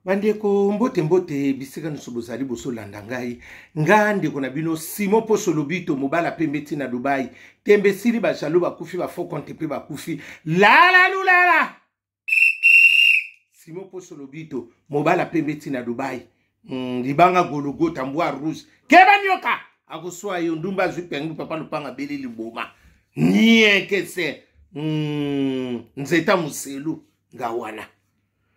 Bandeko, mbote mbote bisika nyonso bozali bozolanda ngai. Nga ndeko na bino Simon Poso Lobito, mobala pembe ti na Dubai. Tembe sili, ba jaloux bakufi, ba faux compte pe bakufi. Lala lulala. Simon Poso Lobito, mobala pembe ti na Dubai. Libanga gologota mbwa rouge. Keba nyoka akoswa yo ndumba azwi pengu papa lopanga beli liboma. Niekese. Nzeta muselu nga wana.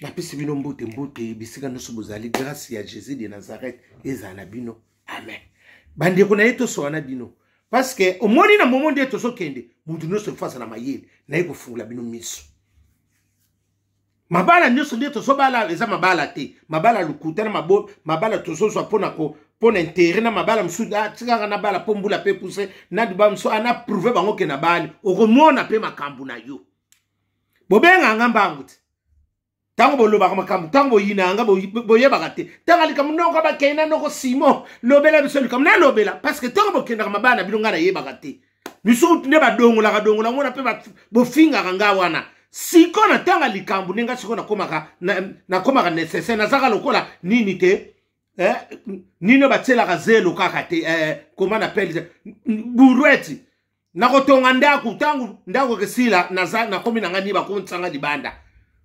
Napesi bino mbote mbote bisika nyonso bozali, grâce ya Jésus de Nazareth ezala na bino, amen. Bandeko na ye tosowa na bino parce que omoni na momo nde tozokende, moto nyonso efo aza na mayele naye kofungola bino miso. Mabala nyonso nde tozobala eza mabala te, mabala lokuta na mabala tozozwa mpona ko mpona intérêt na mabala mosusu tikaka na bala mpo mbula mpe puse na duba mosusu ana prouve bango ke na bali okomona mpe makambo na yo. Bobenga nga mbangu te ntango bolobaka makambo, ntango boyina nga boyebaka te ntango likambo noko bakei na noko Simon lobela biso likambo nalobela parce que ntango bokendaka mabala na bino ngai nayebaka te. Misusu nde badongolaka dongola ngo na mpe bofingaka nga wana. Sikoyo na ntango ya likambo ndenge sikoyo nakomaka nécessaire, nazaka lokola nini te, nino batielaka zelo kaka te, comment on appelle brouette nakotonga ndako ntango ndako ekesila naza nakomi na ngai nini bakomisanga libanda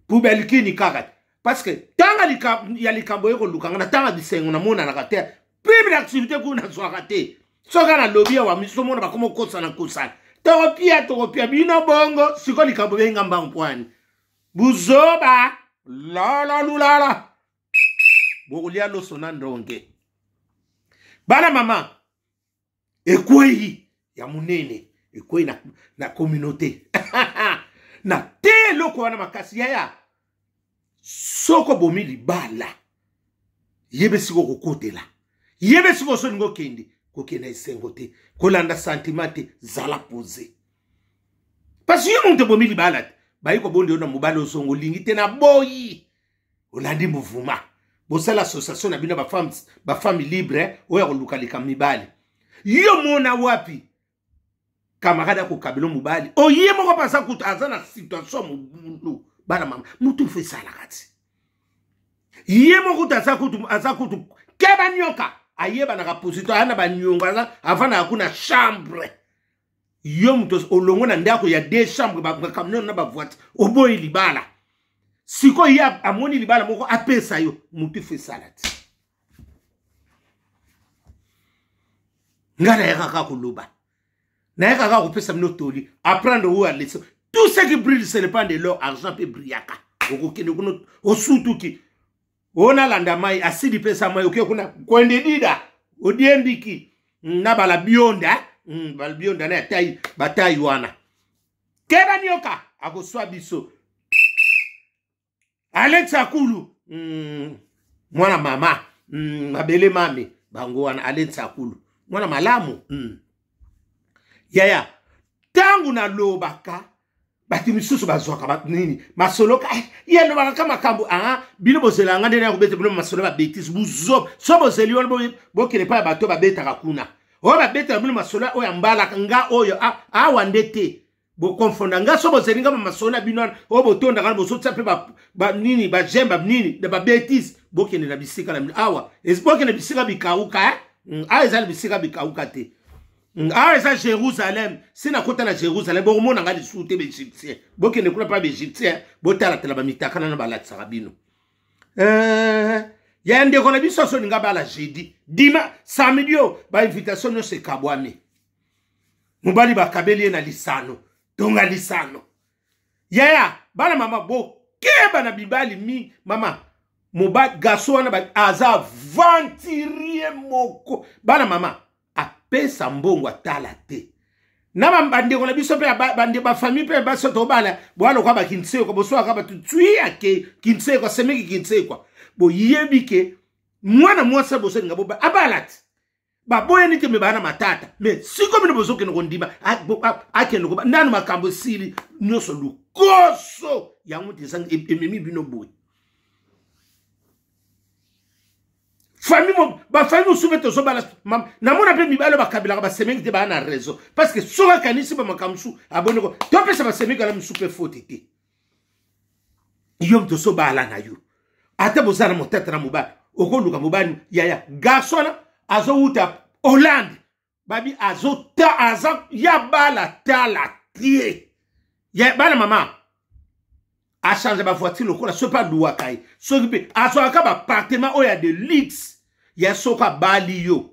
poubelle kini kaka te parce que ntanga ya likambo ye koluka nga na ntanga bisengo namonanaka te prime d'activité kuna nazwaka te. Soki nalobi awa miso mona bakoma kokosana kosana tokopia tokopia bino bongo siko likambo benga mbangu pwani buzoba lala lulala bokolia loso na ndonge. Bana mama ekwei ya monene ekwei na communauté na te eloko wana makasi yaya. Soko bomi libala yebe siko kokotela yebe siko osolingi okende kokenda esengo te kolanda sentiment te zala pose parce yo moto bomi libala te bayi kobonda yo na mobali ozongo olingi te na boyi olandi mouvement bosala association na bino bafemme libre oyo ya koluka likambo mibali yo mona wapi camarade akokabela mobali oye moko mpe aza kutu aza na situation mobulu bana mama mutu fo esalaka ti ye moko kutu aza kutu keba nyoka ayebanaka posito aya na banyongo aza avandaka kuna chambre yo moto olongo na ndako ya deux chambre bacamion na bavoiture oboyi libala sikoyo ye amoni libala moko apesa yo motu fo esala ti nga nayaka kaka koloba nayaka kaka kopesa bino toli apprendre oyo alesa tout ce qui brille ce n'est pas de l'or argent mpe brillaka okokende kuna osutuki onalanda mai asili mpe esa mai oke kuna kwende dida odiembiki na bala bionda bala bionda na ya tai batai wana keba nioka akoswa biso Alex Akulu mwana mama mabele mame bango wana Alex Akulu mwana malamu yaya ntango nalobaka bato misusu bazwaka nini masolo ye alobaka ka makambo bino bozela nga nde na kobeta bino masolo ba bêtise buzoba so bozeli wana bokende epai ya bato babetaka kuna oyo babetaka bino masolo oyo ambalaka nga oyo awa nde te bokonfonda nga so bozeli nga masolo na bino wana oyo botondaka wana bozotia mpe nini bajembe nini na babetise bokende na bisika na bino awa bokende bisika bikauka awa eza na bisika bikauka te awa eza Jérusalem si nakota na Jérusalem bokomona nga lisusu te baegyptien bokende kuna mpa baegyptien botalatala bamitakana na balatisaka bino ya ndeko na biso azolinga bala jeudi dima samedi oyo bainvitation nyonso ekabwami mobali bakabeli ye na lisano tonga lisano yaya bana mama bokeba na bibali mingi mama mobali gaso wana aza aventurier moko bana mama apesa mbongo atala te na bandeko na biso mpe bafamille mpe baso tobala boya lokwa bakinsekwa boswaka bato twi ake kinsekwa semeki kinsekwa boyebi ke mwana mwasi bosolinga boba abala te baboyani te me baa na matata me sikoyo bino bozokende kondima akende koba nanu makambo esili nyonso lukoso yango te ememi bino boye famille bafamille mosusu mpe tozobala namona mpe mibali oyo bakabelaka basemeki te baa na raison parce que soki akanisi bamakambo mosusu aboniko topesa basemeki wana mosusu mpe faute te yo moto osobala na yo. Ata boza na motata na mobali, okoluka mobali yaya. Garçon wana azowuta Hollande, babi azota aza ya bala tala tie ya bana mama achange bavoiture lokola soki mpe aluwaka ye, soki mpe azwaka bapartement oyo ya de luxe ya soki abali yo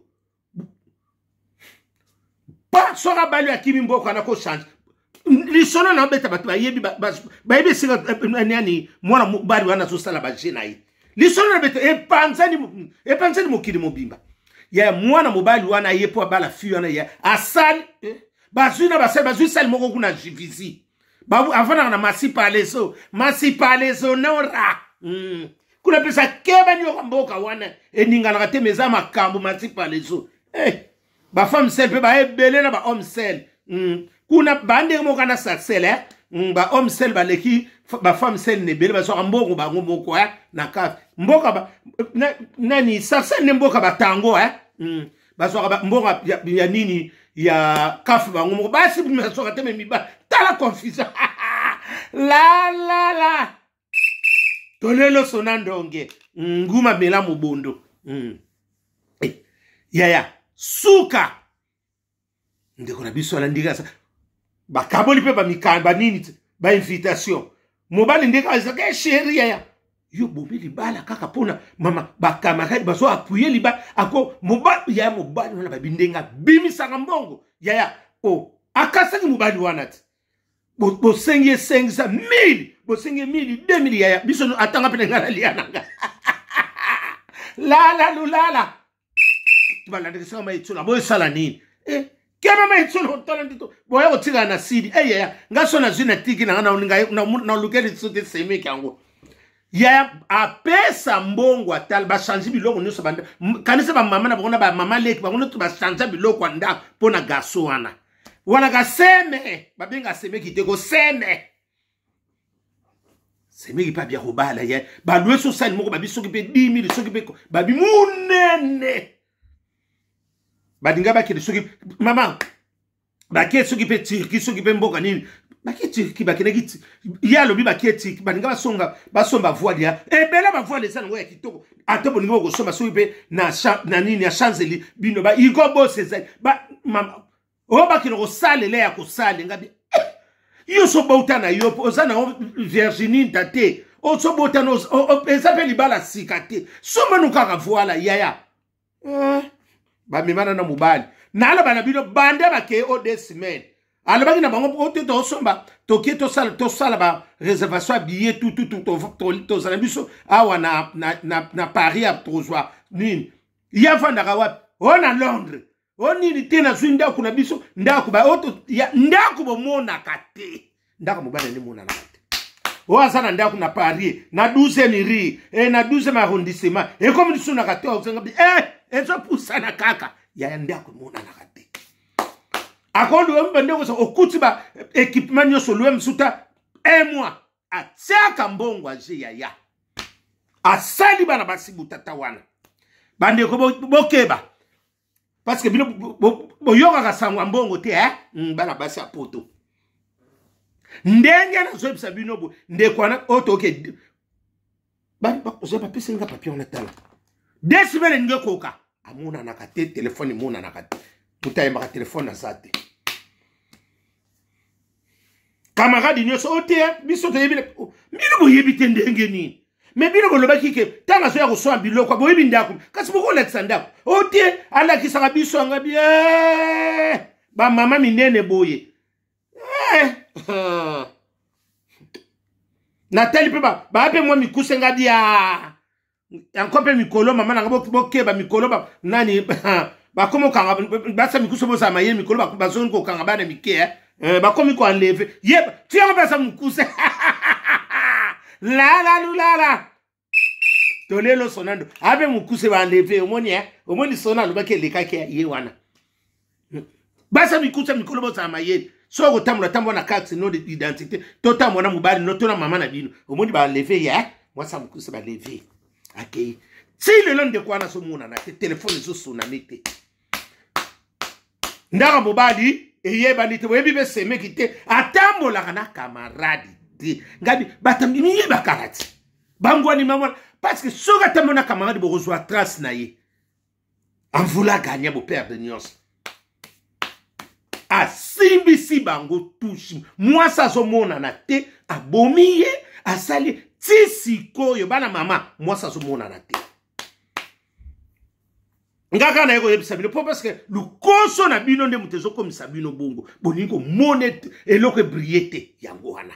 pa, soki abali yo akimi mboka na kochange lisolo na obeta. Bato bayebi, bayebi esika eh, nani mwana mobali wana azosala baje na ye. Lisolo na beta epanzani, epanzani mokili mobimba ya mwana mobali wana ye mpo abala fille wana ya asali eh, bazwi na basali, bazwi sali moko kuna jivisi avandaka na masi paleso, masi paleso nora. Kuna mpesa keba nioka mboka wana eninganaka te, ma eza makambo masi paleso eh. Bafemme sel mpe baebele na bahomme sel. Kuna bandenge moko na sarcel eh? Bahomme sel baleki bafemme sel na ebele, bazwaka mbongo bango moko eh? Na kafe mboka ba, na, nani sarcel nde mboka batango eh? Bazwaka mbongo ya, ya nini ya kafe bango moko, basi bazwaka te, me mibali tala confusion la la la tolelo sona ndonge nguma mela mobondo. Eh, yaya suka ndeko na biso alandi kasa bakaboli mpe bamikanda banini bainvitation. Mobali ndenge azalaka eh, sheri yaya, yo bomi libala kaka mpona mama bakamarade bazo apuye libala ako mobali yaya. Mobali wana babi ndenge abimisaka mbongo yaya o oh, akasaki mobali wana te. Bosengi esengisa 1000, bosengi 1000, 2000 yaya biso atanga mpe na ngai nalia na ngai lala lulala balandakisaka maetsola boyosala nini eh, kema maetsola otala ndito boya kotikala na sidi eh, yaya ngai so nazwi na tiki na ngai nalukeli liso te semeki yango yaya apesa mbongo atala bachange biloko nyonso. Kanisa bamama na bango na bamama leki bango nyonso bachange biloko ya ndako mpo na garso wana wana kaseme babenga semeki te koseme semeki mpe abia kobala ye balwe so sali moko babi soki mpe 10 000 soki mpe babi munene balinga bakende soki mama bake soki mpe Turki soki mpe mboka nini bake Turki bakendaki. Ye alobi bake Turki, balinga basonga basomba voile ya ebele, bavoile eza nango ya kitoko. Ata bolingi bokosomba soki mpe na, na nini ya chanzeli bino ba Igo Bos ezali ba mama oyo bakende kosalela ya kosalenga bi eh, yo so bota na yo oza na virginité te, osobota eza mpe libala sika te, somanu kaka voila yaya eh, bamemana na mobali. Naloba na bino bande bakei o deux semaines, alobaki na bango o te tosomba tokie tosala tosala ba réservation ya billet tututu tozala biso awa na, na, na, na Paris ya tozwa nini. Ye afandaka wapi? O na Londres o nini te, nazwi ndako na biso ndako ndako bomonaka te, ndako mobali nde monanaka te. Oyo aza na ndako na Paris na 12e rue e na 12e arrondissement, ekomi lisusu na 14 e ezopusana kaka yaya, ndako emonanaka te. Akoluwe bandeko okuti ba équipement nyonso luwe mosusu ta un mois atiaka mbongo aje yaya asali bana basi butata wana. Bandeko bokeba parce que bino boyokaka sango ya mbongo te eh? Bana basi ya poto ndenge nazoyebisa bino boye, ndeko wana oyo toke bapesi nga papier wana, tala deux semaines elingi ekoka amonanaka te, telefone emonanaka te, moto ayembaka telefone aza te. Camarade nyonso oyo te biso toyebi, bino boyebi te ndenge nini? Me bino bolobaki ke ntango azoya kosomba biloko boyebi ndako, kasi bokolakisa ndako oyo te alakisaka biso yanga bien bamama minene boye eh. Natali mpe baa mpe mwa mikuse nga bia yango mpe mikolo mama nanga bokeba mikolo nani bakomi okanga basa mikuso bozala mayele mikolo bazongi kokanga bana mike eh? Eh, bakomi koenleve ye ti yango mpe aza mokuse lalalulala tolelo sonando abe mokuse baenleve omoni eh? Omoni sona alobaki elekaki ye wana basa mikusa mikolo bozala mayele soki okotambola tambola na carte no identité totambola na mobali no to na mama na bino. Omoni baleve ye eh? Mwasi ya mokuse baleve akei ti lelo ndeko wana azomonana te, telefone ezosonane te, ndaka mobali eyebani te, boyebi mpe semeki te, atambolaka na kamaradi te. Ngabi bato miyebakala ti bangwani mama. Parce que soki atamboli na camarade, bokozwa trace na ye. Anvula gagna, boperdre nyonso. Asimbisi bango touche, mwasi azomonana te, abomi ye, asali ti sikoyo bana mama, mwasi azomonana te. Nga kaka naye koyebisa bino mpo parce que lukoso na bino nde moto ezokomisa bino bongo, bolingi komona eloko ebrille te. Yango wana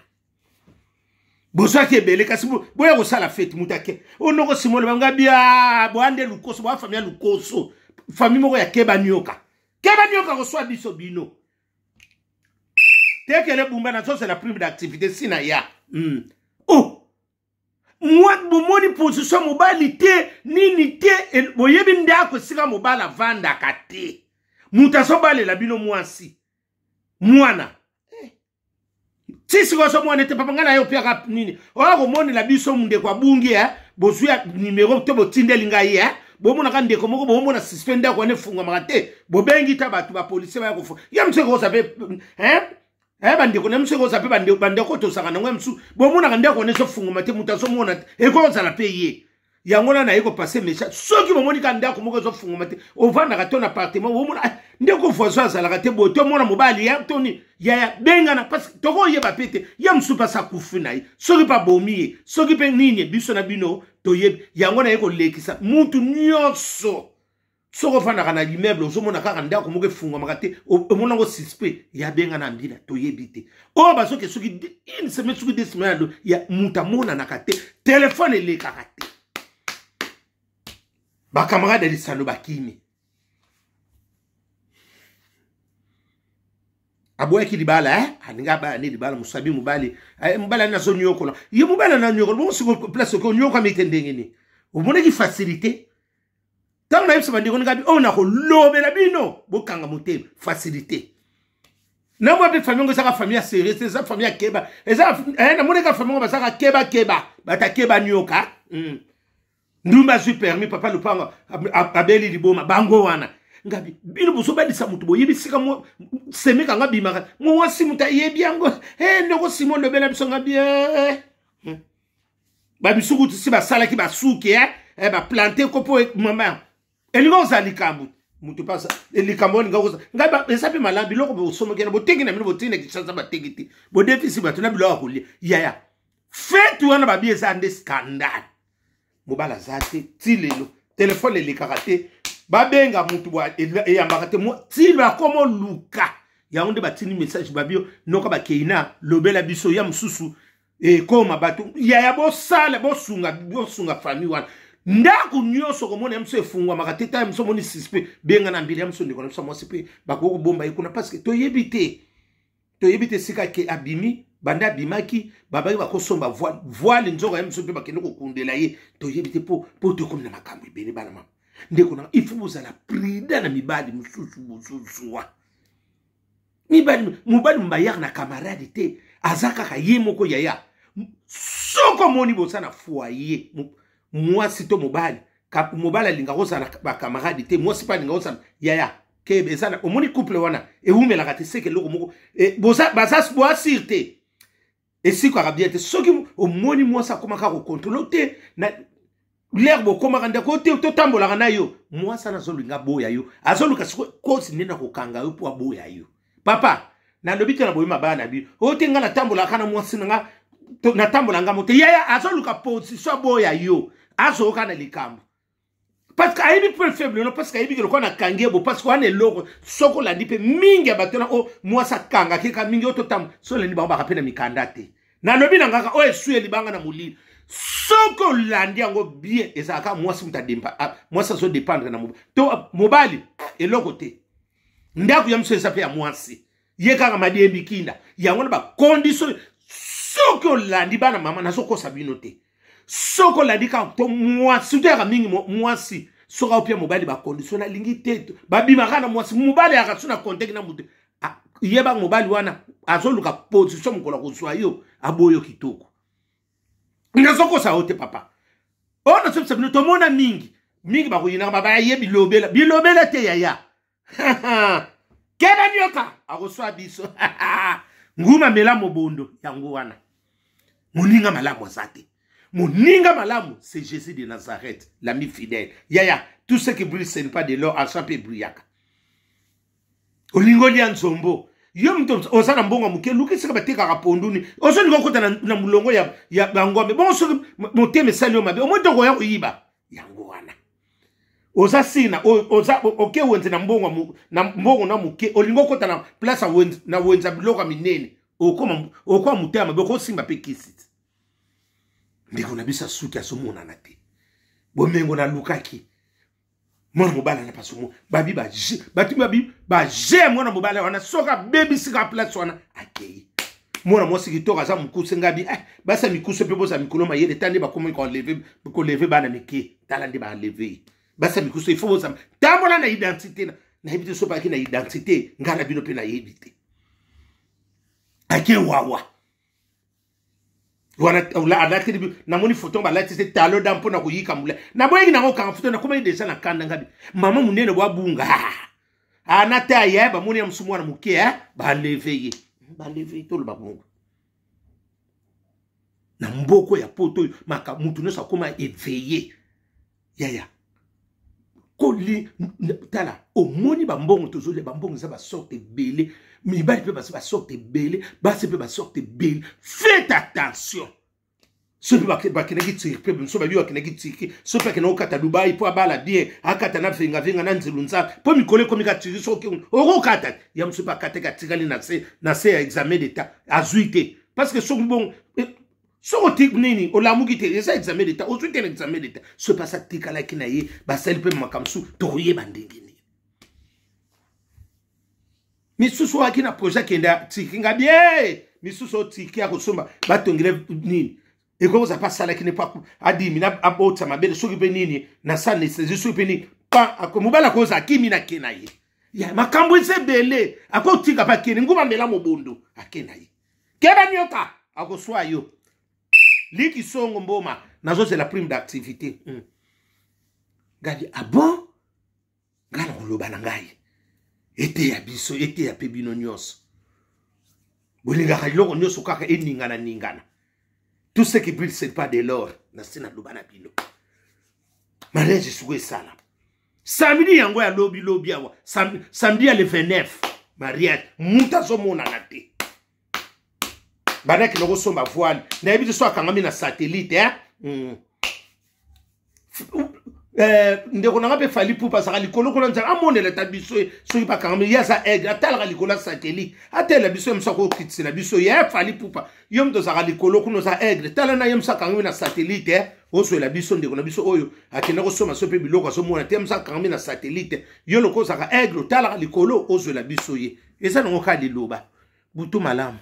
bozwaki ebele, kasi boya kosala feti, moto ake onoko simole banga bia boya nde lukoso, boya fami ya lukoso, fami moko ya keba nioka, keba nioka koswa biso bino tekele bumba. Nazozela prime d'activité sina ya. Oh, bomoni position mobali te, nini te, boyebi ndako esika mobali avandaka te, moto azobalela bino mwasi mwana eh. Ti sikoyo azomwana ete papa ngai na ye opiaka nini oya komonela biso ndeko abungi eh? Bozwi ya nimero to botindeli ngai eh? Bomonaka ndeko moko, bomona suspect, ndako wana efungwamaka te, bobengi ta bato bapolisier baya kofunga ye. Mosu ekoza mpe eh? Eh, bandeko na biso ekoza mpe bandeko tozalaka nango ya mosusu, bomonaka ndako wana ezofungwama te, moto azomona te, ekozala mpe ye. Yango wana naye kopase message: soki bomoni ka ndako moko ezofungwama te, ovandaka to na appartement, omona ah, ndeko voisin azalaka te boye, tomona mobali ya toni yaya, bengana, parce que tokoyeba mpe te ye mosusu mpe asa akufi na ye, soki mpe abomi ye, soki mpe nini, biso na bino toyebi. Yango naye kolekisa mutu nyonso: soki ofandaka na immeuble, ozomona kaka ndako moko efungwamaka te, omona yango suspect, ya benga na mbila, toyebi te oyo bazoke soki une semaine, soki 2 semaines ya moto amonanaka te, telefone elekaka te, bakamarade ya lisano bakimi. Aboyaki libala eh? Alingi abaya nde libala mosabi mobali eh, mobali ani azoniokola ye, mobali ani aniokola bongo siko place oke oniokwami te, ndenge nini omonaki facilité? Ntango nayebisa bandeko ningabi oyo nakolobela bino, bokanga motema, facilité na mwa mpe famille yango ezaka famille ya serieux te, eza famille ya keba, eza eh, namonaka famille yango bazaka keba keba, bata keba nioka. Ndumba azwi permis, papa lupango abeli liboma, bango wana ngabi bino bozobalisa moto, boyebi sika semeka nga bimaka mwasi, moto ayebi yango eh, ndeko Simon lobela biso ngabi eh. Bamisuku si basalaki basuki eh? Eh, baplante ko mpo mama elingi kozala likambo moto mpasa likambo olinga kozala ngai eza mpe malamu. Biloko bosomaki na boteki na bino, boteki na Kinshasa, bateki te, bodefisi bato na biloko ya kolia. Yaya, fete wana babi eza nde scandale, mobali aza te ti lelo, telefone elekaka te, babenga motu eyambaka te, ti bakoma oluka yango nde batindi message, babi noka bakei na lobela biso ya mosusu ekoma bato. Yaya, bosala, bosunga, bosunga famille wana. Ndako nyonso komona ya mosu efungwamaka te, ta ya mosu omoni suspect, benga na mbili ya mosu ndeko na biso mwasi mpe bakoki kobomba ye kuna, parce que toyebi te, toyebi te esika ke abimi. Banda abimaki, babaki bakosomba voile, voile nzoka ya mosu mpe bakende kokundela ye, toyebi te. Mpo tokomi na makambo ebele, bana mama, ndeko na, il faut bozala prudent na mibali mosusu bozozwa. Mibali, mobali mobayaka na camarade te, aza kaka ye moko. Yaya, soki omoni boza na foyer, mwasi to mobali, mobali alinga kozala bacamarade te, mwasi mpe alinga kozala, yaya kebe, eza omoni couple wana ewumelaka te, seke eloko moko e, boza baza boasir te, esikaka bien te. Soki omoni mwasi akomaka kokontrole te na lere bokomaka ndako te, totambolaka na yo, mwasi wana azoluka aboya yo, azoluka sikoyo kosi nde na kokanga yo mpo aboya yo. Papa, nalobi te na boyi mabaya na bino oyo te, ngai natambolaka na mwasi na nga, natambola nga mo te. Yaya, azoluka position aboya yo, azoyoka na likambo parce que ayebi point faible no, parce que ayebi ke lokola nakangi ye bo, parce que wana eloko soki olandi mpe mingi ya bato na oyo mwasi akangaki ka mingi oyo totambo, so olandi bango baka mpe na mikanda te. Nalobi na ngaka oyo esuye libanga na molili, soki olandi yango bien, ezalaka mwasi moto adempa, mwasi azodépendre na mobali to mobali eloko te. Ndako ya mosu eza mpe ya mwasi, ye kaka madiembi kinda yango na bacondition. Soki olandi bana mama, nazokosa bino te, soki olandi kaka to mwasi, surtout yaka mingi mwasi, soki aopia mobali bacondition nalingi te, babimaka na mwasi, mobali ayaka so na conteke na moto, yeba mobali wana azoluka position mokolo akozwa yo, aboyo kitoko. Nazokosa yo te, papa, oyo nazobisa bino, tomona mingi mingi bakoyinaka, babaya ye bilobela bilobela te. Yaya, keba nioka akoswa biso nguma mela mobondo. Yango wana moninga malamu aza te. Moninga malamu, c'est Jésus de Nazareth, l'ami fidèle. Yaya, tout ce qui brille, ce n'est pas de l'or, argent mpe ebrillaka. Olingi olia nzombo, yo moto oza na mbongo ya moke, luki esika batekaka ponduni. Ozolinga okota na molongo ya bangombe bongo, soki motema esali yo mabe, omoi tokoya koyiba yango wana. Oza siri na oza oke wenze na mbongo, na mbongo na moke, olingi okota na place ya wenze, na wenze ya biloko ya minene, okoma motema mabe, okosimba mpe kisi. Ndeko na biso asuki, azomonana te. Bomengo nalukaki mwana mobali wana, pasomo babi baje, bato babi baje ya mwana mobali wana, soki abebisi kaka place wana, akei. Mwana mwasi kitoko aza mokuse, ngabi eh, basi ya mikuse mpe boza mikolo mayele. Ta nde bakomi koleve bana mike, tala nde baleve ye. Basi ya mikuse, ifo boza tambola na identité. Nayebi te soki ayaki na identité, ngai na bino mpe nayebi te. Ake wawa wana alateli, namoni foto balati te talo da mpo na koyika mbula. Naboyaki nango kanga foto, nakomaki deja na kanda. Ngabi mama monene bwabunga ana te, aye bamoni ya mosu mwana moke, baleve ye, baleve ye. Toloba bongo na mboko ya poto oyo, maka mutu nyonso akoma éveillé. Yaya, koli tala, omoni bambongo tozolia, bambongo eza basorte ebele. Mibali mpe basorte ebele, basi mpe basorte ebele. Faites attention. Soki mpe bakendaki Turquie, biso babi bakendaki Turquie, soki mpe akendaki kokata Dubai mpo abala bien, akata na vengavenga na nzelu nzambe, mpo mikolo ekomi ka Turquie. Soki okokata ya mosu mpe akataki, atikali na se ya examen d'état, azwi te. Parce que soki bongo, soki oti nini, olamuki te, eza examen d'état, ozwi te na examen d'état. Soki mpasi atikalaki na ye, basali mpe makambo mosusu, tokoyeba ndenge nini. Misusu oyaki na projet akende atiki nga bie, misusu otiki akosomba, batongele nini, ekoki kozala mpe asalaki ne mpo adimi na abota mabele, soki mpe nini na sa anesthésie, soki mpe nini pa mobali akozala akimi na ke na ye ya makambo eza ebele, akotika mpe akende nguba mela mobondo, ake na ye. Keba, nyoka akoswa yo. Liki songo mboma, nazozela prime d'activité. Ngabi ah bon, ngai na koloba na ngai eteya biso, eteya mpe bino nyonso. Bolingaka eloko nyonso kaka eningana ningana. Tout ce qui brille, c'est pas de l'or. Nasi naloba na bino, mariage sikoyo esala samedi yango ya lobi lobi awa, samedi ya le 29, mariage, mutu azomonana te. Bandaki nakosomba voile, nayebi te so akangami na satellite, eh? Ndeko na nga mpe Fally Ipupa azalaka likolo kuna, nzala amonela ta biso ye. Soki bakangami ye, aza aigle, atalaka likolo ya satellite, atela biso ye mosu akokitisela biso ye. Fally Ipupa, yo moto ozalaka likolo kuna, oza aigle, tala na ye mosu akangami na satellite, ozwela biso ndeko na biso oyo akenda kosomba so mpe biloko, azomona te, mosu akangami na satellite. Yo loko ozalaka aigle, otalaka likolo, ozwela biso ye. Eza nango kaka liloba. Butu malamu.